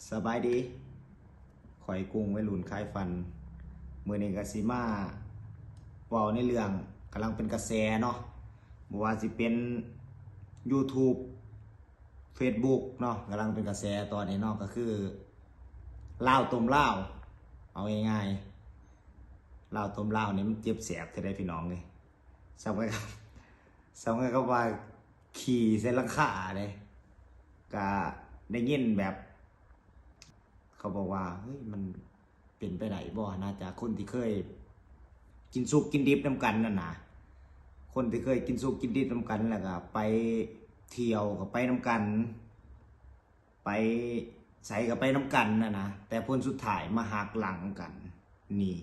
ສະບາຍດີ ຂ້ອຍກຸ້ງໄວລຸ້ນຂາຍຝັນ ມື້ນີ້ກະຊິມາເວົ້າໃນເລື່ອງກຳລັງເປັນກະແສເນາະ ບໍ່ວ່າຊິເປັນ YouTube Facebook ເນາະ ກຳລັງເປັນກະແສຕອນນີ້ເນາະ ກະຄືລາວຕົ້ມລາວ ເອົາງ່າຍໆ ລາວຕົ້ມລາວນີ້ມັນເຈັບແສບແທ້ໃດ໋ພີ່ນ້ອງເອີຍ ສ່ຳກັບ ສ່ຳກັບວ່າຂີ້ໃສ່ຫຼັງຄາເດ້ ກະໄດ້ຍິນແບບ ເຂົາບອກວ່າ ເຮີ້ຍ ມັນເປັນໄປໄດ້ບໍ່ນະ ຈາກຄົນທີ່ເຄີຍກິນສຸກກິນດິບນຳກັນຫັ້ນນະ ຄົນທີ່ເຄີຍກິນສຸກກິນດິບນຳກັນ ແລ້ວກະໄປທ່ຽວກະໄປນຳກັນ ໄປໃສກະໄປນຳກັນຫັ້ນນະ ແຕ່ຜົນສຸດທ້າຍມາຫັກຫຼັງກັນ ນີ້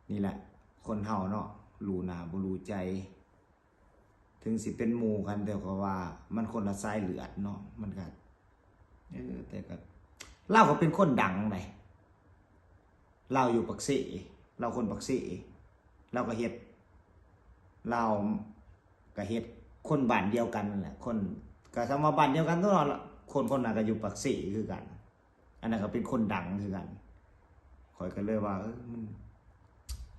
ນີ້ແຫຼະ ຄົນເຮົາເນາະ ຮູ້ໜ້າບໍ່ຮູ້ໃຈ ເຖິງຊິເປັນໝູ່ກັນ ແຕ່ກໍວ່າມັນຄົນລະສາຍເລືອດເນາະ ມັນກະ ເອີ ແຕ່ກະ ລາວກໍເປັນຄົນດັງໃດ໋ ລາວຢູ່ປາກເຊ ລາວຄົນປາກເຊ ລາວກໍເຮັດ ລາວກໍເຮັດ ຄົນບ້ານດຽວກັນນັ້ນແຫຼະ ຄົນ ກໍສຳວ່າບ້ານດຽວກັນຕົວະ ຄົນຄົນນັ້ນກໍຢູ່ປາກເຊຄືກັນ ອັນນັ້ນກໍເປັນຄົນດັງຄືກັນ ຂ້ອຍກໍເລີຍວ່າ ເອີ ມັນ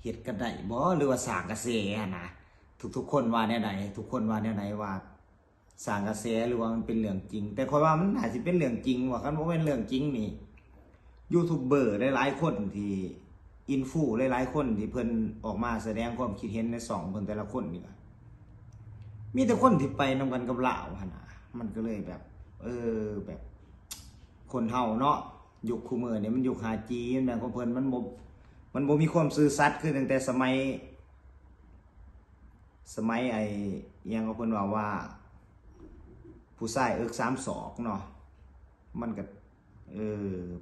ເຮັດກັນໄດ້ບໍ່ ຫຼືວ່າສ້າງກະແສຫັ້ນນະ ທຸກໆຄົນວ່າແນວໃດ ທຸກຄົນວ່າແນວໃດ ວ່າສ້າງກະແສ ຫຼືວ່າມັນເປັນເລື່ອງຈິງ ແຕ່ຂ້ອຍວ່າມັນໜ້າຊິເປັນເລື່ອງຈິງວ່າ ຄັນບໍ່ແມ່ນເລື່ອງຈິງນີ້ ຢູທູບເບີຫຼາຍໆຄົນທີ່ ອິນຟູຫຼາຍໆຄົນທີ່ເພິ່ນອອກມາສະແດງຄວາມຄິດເຫັນໃນຊ່ອງເພິ່ນແຕ່ລະຄົນນີ້ກະ ມີແຕ່ຄົນທີ່ໄປນຳກັນກັບລາວຫັ້ນນະ ມັນກໍເລີຍແບບ ເອີ ແບບ ຄົນເຮົາເນາະ ຍຸກຄູ່ມື້ນີ້ມັນຍຸກຫ້າຈີ ແມ່ນຂອງເພິ່ນ ມັນບໍ່ ມັນບໍ່ມີຄວາມຊື່ສັດຄືຕັ້ງແຕ່ສະໄໝ ສະໄໝໄອ້ ອີ່ຫຍັງຂອງເພິ່ນເວົ້າວ່າ ຜູ້ຊາຍເອິກສາມສອກເນາະ ມັນກະ ເອີ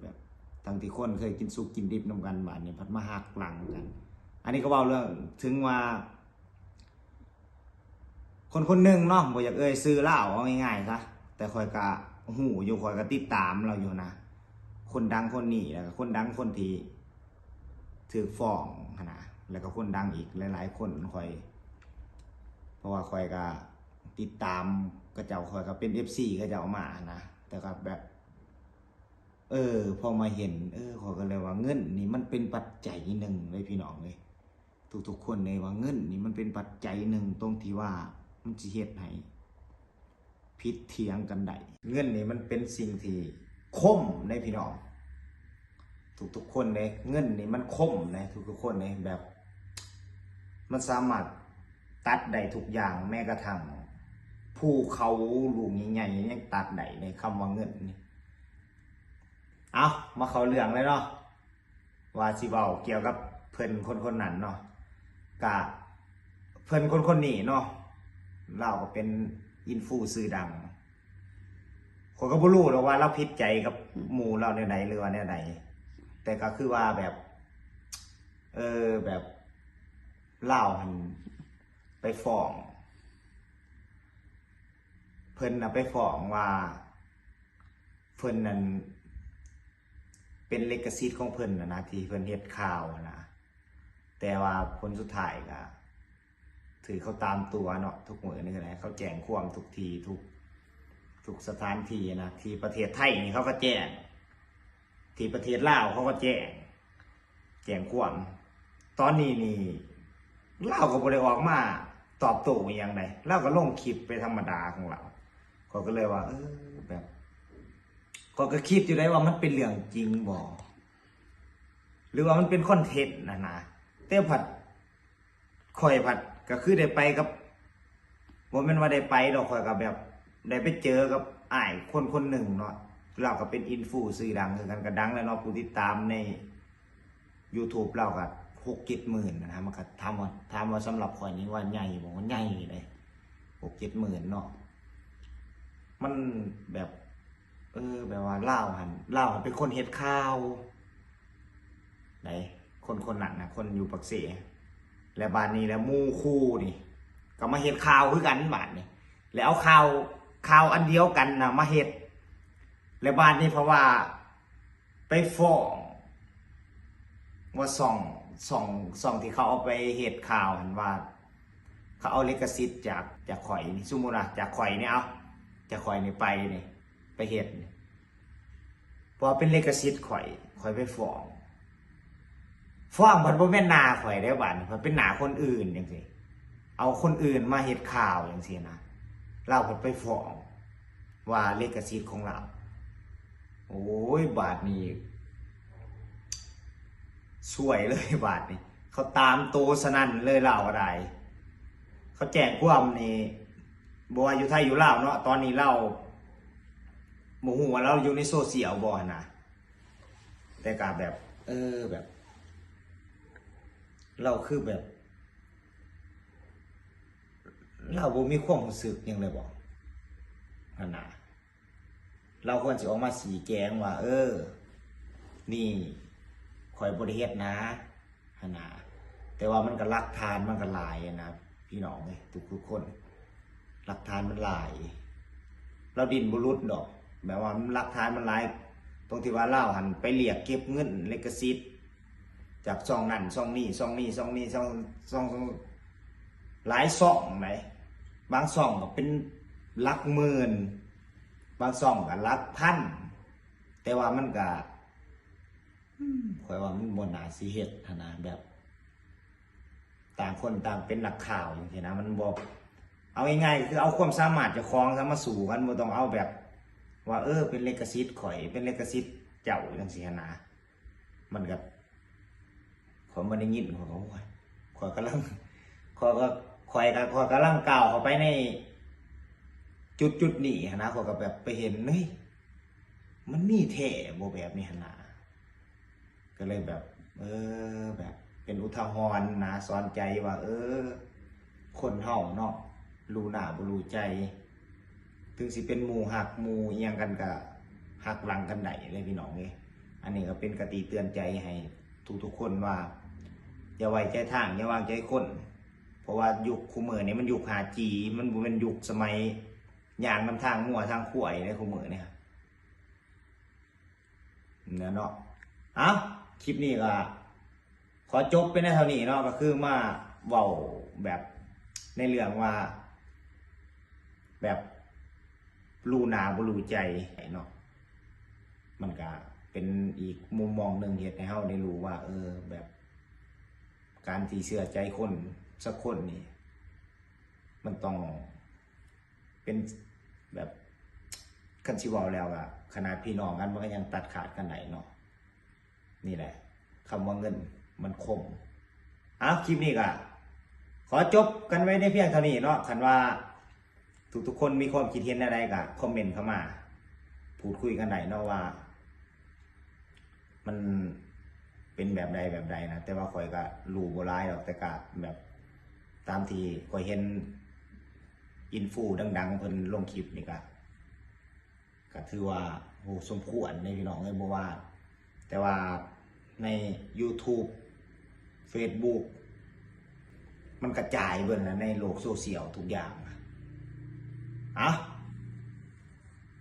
ແບບ ທັງທີ່ຄົນເຄີຍກິນສຸກກິນດິບນຳກັນ ບາດນີ້ພັດມາຫັກຫຼັງກັນ ອັນນີ້ກໍເວົ້າເລື່ອງ ເຖິງວ່າ ຄົນຄົນໜຶ່ງເນາະ ບໍ່ຢາກເອີ່ຍຊື່ລາວ ເອົາງ່າຍໆຊະ ແຕ່ຂ້ອຍກະຮູ້ຢູ່ ຂ້ອຍກະຕິດຕາມລາວຢູ່ນະ ຄົນດັງຄົນນີ້ ແລ້ວກະຄົນດັງຄົນທີ່ຖືກຟ້ອງຫັ້ນນະ ແລ້ວກະຄົນດັງອີກຫຼາຍໆຄົນ ຂ້ອຍ ເພາະວ່າຂ້ອຍກະຕິດຕາມເຂົາເຈົ້າ ຂ້ອຍກະເປັນເອັຟຊີເຂົາເຈົ້າມາຫັ້ນນະ ແຕ່ກະແບບ ເອີ ພໍມາເຫັນ ເອີ ຂ້ອຍກໍເລີຍວ່າເງິນນີ້ມັນເປັນປັດໄຈໜຶ່ງເລີຍພີ່ນ້ອງເອີຍ ທຸກໆຄົນເລີຍວ່າເງິນນີ້ມັນເປັນປັດໄຈໜຶ່ງຕົງທີ່ວ່າມັນຊິເຮັດໃຫ້ຜິດຖຽງກັນໄດ້ ເງິນນີ້ມັນເປັນສິ່ງທີ່ຄົມເດ້ພີ່ນ້ອງ ທຸກໆຄົນເດ້ ເງິນນີ້ມັນຄົມເດ້ ທຸກໆຄົນເດ້ ແບບ ມັນສາມາດຕັດໄດ້ທຸກຢ່າງ ແມ້ກະທັ່ງພູເຂົາລູກໃຫຍ່ໆຍັງຕັດໄດ້ເດ້ ຄຳວ່າເງິນນີ້ ເອົາ ມາເຂົ້າເລື່ອງເລີຍເນາະ ວ່າຊິເວົ້າກ່ຽວກັບເພິ່ນຄົນໆນັ້ນເນາະ ກະເພິ່ນຄົນໆນີ້ເນາະ ລາວກໍເປັນອິນຟູຊື່ດັງ ຂ້ອຍກໍບໍ່ຮູ້ດອກວ່າລາວຜິດໃຈກັບໝູ່ລາວແນວໃດ ຫຼືວ່າແນວໃດ ແຕ່ກໍຄືວ່າແບບ ເອີ ແບບ ລາວຫັ້ນໄປຟ້ອງ ເພິ່ນນະໄປຟ້ອງວ່າ ເພິ່ນນັ້ນເປັນລິຂະສິດຂອງເພິ່ນຫັ້ນນະ ທີ່ເພິ່ນເຮັດຂ່າວຫັ້ນນະ ແຕ່ວ່າຜົນສຸດທ້າຍກະຖືກເຂົາຕາມຕົວເນາະ ທຸກມື້ນີ້ນະ ເຂົາແຈ້ງຄວາມທຸກທີ່ ທຸກ ທຸກສະຖານທີ່ນະ ທີ່ປະເທດໄທນີ້ເຂົາກໍແຈ້ງ ທີ່ປະເທດລາວເຂົາກໍແຈ້ງ ແຈ້ງຄວາມ ຕອນນີ້ນີ້ ລາວກໍບໍ່ໄດ້ອອກມາຕອບໂຕ້ອີ່ຫຍັງໃດ ລາວກໍລົງຄລິບໄປທຳມະດາຂອງລາວ ຂ້ອຍກໍເລີຍວ່າ ເອີ ແບບ ຂ້ອຍກໍຄິດຢູ່ໄດ໋ວ່າມັນເປັນເລື່ອງຈິງບໍ່ ຫຼືວ່າມັນເປັນຄອນເທັນຫັ້ນນະ ແຕ່ພັດ ຂ້ອຍພັດກໍຄືໄດ້ໄປກັບ ບໍ່ແມ່ນວ່າໄດ້ໄປດອກ ຂ້ອຍກໍແບບໄດ້ໄປເຈີກັບອ້າຍຄົນຄົນໜຶ່ງເນາະ ລາວກໍເປັນອິນຟູຊື່ດັງຄືກັນ ກໍດັງແລ້ວເນາະ ຜູ້ຕິດຕາມໃນຢູທູບລາວກໍຫົກເຈັດໝື່ນນະ ມັນກໍຖາມວ່າ ຖາມວ່າສຳລັບຂ້ອຍນີ້ວ່າໃຫຍ່ບໍ່ ມັນໃຫຍ່ເດ້ ຫົກເຈັດໝື່ນເນາະ ມັນແບບ ເອີ ແບບວ່າລາວຫັ້ນ ລາວຫັ້ນເປັນຄົນເຮັດຂ່າວ ໃດ໋ ຄົນຄົນນັ້ນນະ ຄົນຢູ່ປາກເຊ ແລ້ວບາດນີ້ແລ້ວໝູ່ຄູ່ນີ້ກໍມາເຮັດຂ່າວຄືກັນບາດນີ້ ແລ້ວເອົາຂ່າວ ຂ່າວອັນດຽວກັນນະມາເຮັດ ແລ້ວບາດນີ້ເພາະວ່າໄປຟ້ອງວ່າຊ່ອງ ຊ່ອງ ຊ່ອງທີ່ເຂົາເອົາໄປເຮັດຂ່າວຫັ້ນວ່າ ເຂົາເອົາລິຂະສິດຈາກ ຈາກຂ້ອຍນີ້ ສົມມຸດວ່າຈາກຂ້ອຍນີ້ ເອົາ ຈາກຂ້ອຍນີ້ໄປນີ້ ໄປເຮັດນີ້ ວ່າເປັນລິຂະສິດຂ້ອຍ ຂ້ອຍໄປຟ້ອງ ຟ້ອງພັດບໍ່ແມ່ນໜ້າຂ້ອຍເດ້ ບາດນີ້ພັດເປັນໜ້າຄົນອື່ນຈັ່ງຊີ້ ເອົາຄົນອື່ນມາເຮັດຂ່າວຈັ່ງຊີ້ນະ ລາວພັດໄປຟ້ອງວ່າລິຂະສິດຂອງລາວ. ໂອ້ຍ ບາດນີ້ ຊວຍເລີຍບາດນີ້ ເຂົາຕາມໂຕສະນັ້ນເລີຍ ລາວກໍໄດ້ ເຂົາແຈ້ງຄວາມນີ້ ບໍ່ວ່າຢູ່ໄທຢູ່ລາວເນາະ ຕອນນີ້ລາວ ບໍ່ຮູ້ວ່າລາວຢູ່ໃນໂຊຊຽວບໍ່ຫັ້ນນະ ແຕ່ກະແບບ ເອີ ແບບ ລາວຄືແບບ ລາວບໍ່ມີຄວາມຮູ້ສຶກຫຍັງເລີຍບໍ່ຫັ້ນນະ. ລາວຄວນຊິອອກມາຊີ້ແຈງວ່າ ເອີ ນີ້ ຂ້ອຍບໍ່ໄດ້ເຮັດນະ ຫັ້ນນະ ແຕ່ວ່າມັນກະຫຼັກຖານມັນກະຫຼາຍຫັ້ນນະ ພີ່ນ້ອງເອີຍ ທຸກໆຄົນ ຫຼັກຖານມັນຫຼາຍ ລາວດີ້ນບໍ່ຫຼຸດດອກ ແບບວ່າມັນຫຼັກຖານມັນຫຼາຍ ຕົງທີ່ວ່າລາວຫັ້ນໄປລຽກເກັບເງິນລິຂະສິດຈາກຊ່ອງນັ້ນຊ່ອງນີ້ ຊ່ອງນີ້ ຊ່ອງນີ້ ຊ່ອງ ຊ່ອງ ຊ່ອງ ຫຼາຍຊ່ອງໃດ໋ ບາງຊ່ອງກໍເປັນຫຼັກໝື່ນ ບາງຊ່ອງກໍຫຼັກພັນ ແຕ່ວ່າມັນກະ ອືມ ຂ້ອຍວ່າມັນບໍ່ໜ້າຊິເຮັດຫັ້ນນະ ແບບ ຕ່າງຄົນຕ່າງເປັນນັກຂ່າວຈັ່ງຊີ້ນະ ມັນບໍ່ ເອົາງ່າຍໆ ກໍຄືເອົາຄວາມສາມາດເຈົ້າຂອງຊະມາສູ້ກັນ ບໍ່ຕ້ອງເອົາແບບວ່າ ເອີ ເປັນລິຂະສິດຂ້ອຍ ເປັນລິຂະສິດເຈົ້າ ຈັ່ງຊີ້ຫັ້ນນະ ມັນກໍ ຂ້ອຍບໍ່ໄດ້ຍິນ ຂ້ອຍກໍ ໂອ້ຍ ຂ້ອຍກຳລັງ ຂ້ອຍກໍ ຂ້ອຍກໍ ຂ້ອຍກຳລັງກ້າວເຂົ້າໄປໃນຈຸດໆນີ້ຫັ້ນນະ ຂ້ອຍກໍແບບໄປເຫັນ ເຮີ້ຍ ມັນມີແທ້ບໍ່ແບບນີ້ຫັ້ນນະ ກໍເລີຍແບບ ເອີ ແບບເປັນອຸທາຫອນນະ ສອນໃຈວ່າ ເອີ ຄົນເຮົາເນາະ ຮູ້ໜ້າບໍ່ຮູ້ໃຈ ເຖິງຊິເປັນໝູ່ຮັກໝູ່ອີ່ຫຍັງກັນກະຫັກຫຼັງກັນໄດ້ເດ້ພີ່ນ້ອງເອີຍ. ອັນນີ້ກໍເປັນຄະຕິເຕືອນໃຈໃຫ້ທຸກໆຄົນວ່າ ຢ່າໄວ້ໃຈທາງ ຢ່າວາງໃຈຄົນ ເພາະວ່າຍຸກຄູ່ມື້ນີ້ມັນຍຸກຫ້າຈີ ມັນບໍ່ແມ່ນຍຸກສະໄໝຍ່າງນຳທາງງົວທາງຄວາຍເດ້ຄູ່ມື້ນີ້ ນັ້ນເນາະ. ເອົ້າ ຄລິບນີ້ກໍຂໍຈົບໄປໃນເທົ່ານີ້ເນາະ ກໍຄືມາເວົ້າແບບໃນເລື່ອງວ່າ ແບບຮູ້ໜ້າບໍ່ຮູ້ໃຈເນາະ ມັນກະເປັນອີກມຸມມອງໜຶ່ງເຮັດໃຫ້ເຮົາໄດ້ຮູ້ວ່າ ເອີ ແບບການທີ່ເຊື່ອໃຈຄົນສັກຄົນນີ້ ມັນຕ້ອງເປັນແບບ ຄັນຊິເວົ້າແລ້ວກະຂະໜາດພີ່ນ້ອງກັນ ມັນກໍຍັງຕັດຂາດກັນໄດ້ເນາະ. ນີ້ແຫຼະ ຄຳວ່າເງິນມັນຄົມ. ເອົ້າ ຄລິບນີ້ກໍຂໍຈົບກັນໄວ້ໃນພຽງເທົ່ານີ້ເນາະ. ຄັນວ່າທຸກໆຄົນມີຄວາມຄິດເຫັນແນວໃດກໍຄອມເມັນເຂົ້າມາ ພູດຄຸຍກັນໄດ້ເນາະວ່າ ມັນເປັນແບບໃດແບບໃດນະ. ແຕ່ວ່າຂ້ອຍກໍຮູ້ບໍ່ຫຼາຍດອກ ແຕ່ກໍແບບຕາມທີ່ຂ້ອຍເຫັນອິນຟູດັງໆເພິ່ນລົງຄລິບນີ້ກໍ ກໍຖືວ່າ ໂອ້ ສົມຄວນເດ້ພີ່ນ້ອງເອີຍ ບໍ່ວ່າແຕ່ວ່າໃນຢູທູບ ເຟສບຸກ ມັນກະຈາຍເບິດແລ້ວໃນໂລກໂຊຊຽວທຸກຢ່າງ. ເອົ້າ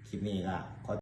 ຄລິບນີ້ກໍຂໍ